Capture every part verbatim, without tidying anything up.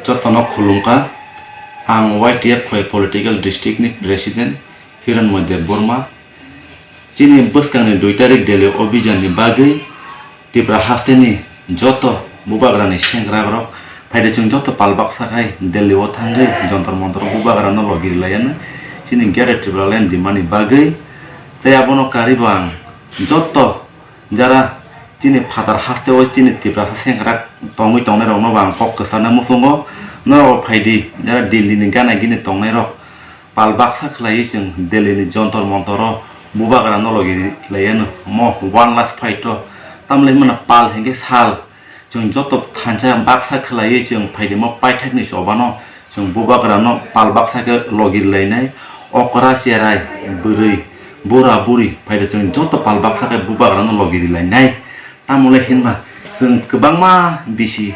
Jotono khulumkha, ang Y T F Khwai Political District ni President Hiranmoy Debbarma. Chini bwskangni dui tarik Delhi obijan ni bagwi Tipra hasteni joto bubagrani sengkrakrok phaidi chwng joto pal baksa khai Delhi o thangwi Jontor Montor bubagrano logi rwlaiano chini Greater Tipraland dimani bagwi. Tei abono karwi bo ang joto jara chini phatar haste o chini Tiprasa sengkrak tongwi tongnairokno bo ang kok kwcharna muchungo. Norok phaidi jara Delhi ni gana gini tongnairok pal baksa khwlaiwi chwng Delhi ni Jontor Montoro bubagrano logi rwlaiano mo one last fight o. Tamle hwnmano pal hinkhe sal. Chwng joto thansa baksa khwlaiwi chwng phaidima paithakni chobano chwng bubagrano pal baksa khe logi rwlainai, okra cherai, bwrwi, bura buri phaidi chwng joto pal baksa khe bubagrano logi rwlainai. Tamole hinma chwng kwbangma bisi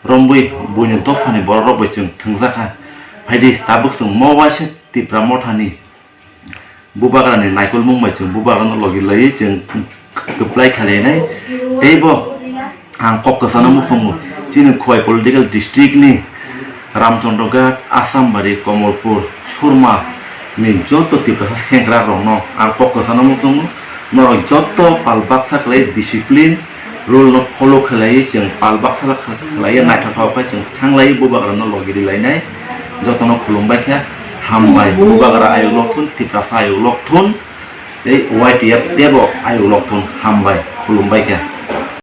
romwi buini dophani bororok bai chwng thwngjakha. Phaidi tabuk chwng mo waisa Tipra Mothani bubagrani naikolmung bai chwng bubagrano logi laiwi chwng kwplai khalainai. Teibo ang kok kwchana muchungo chini Khwai Political District ni Ramchandra Ghat, Assambari, Komolpur, Surma ni joto Tiprasa sengkrak rokno ang kok kwchana muchungo. Norok joto pal baksa khlai discipline rule no follow khlaiwi chwng pal baksa khlaiwi naithothok khe chwng thanglaiwi bubagrano logi rwlainai. Jotono khulumbai khe hambai, bubagra ayuk lok thun, Tiprasa ayuk lok thun, tei Y T F tebo ayuk lok thun, hambai, khulumbai khe.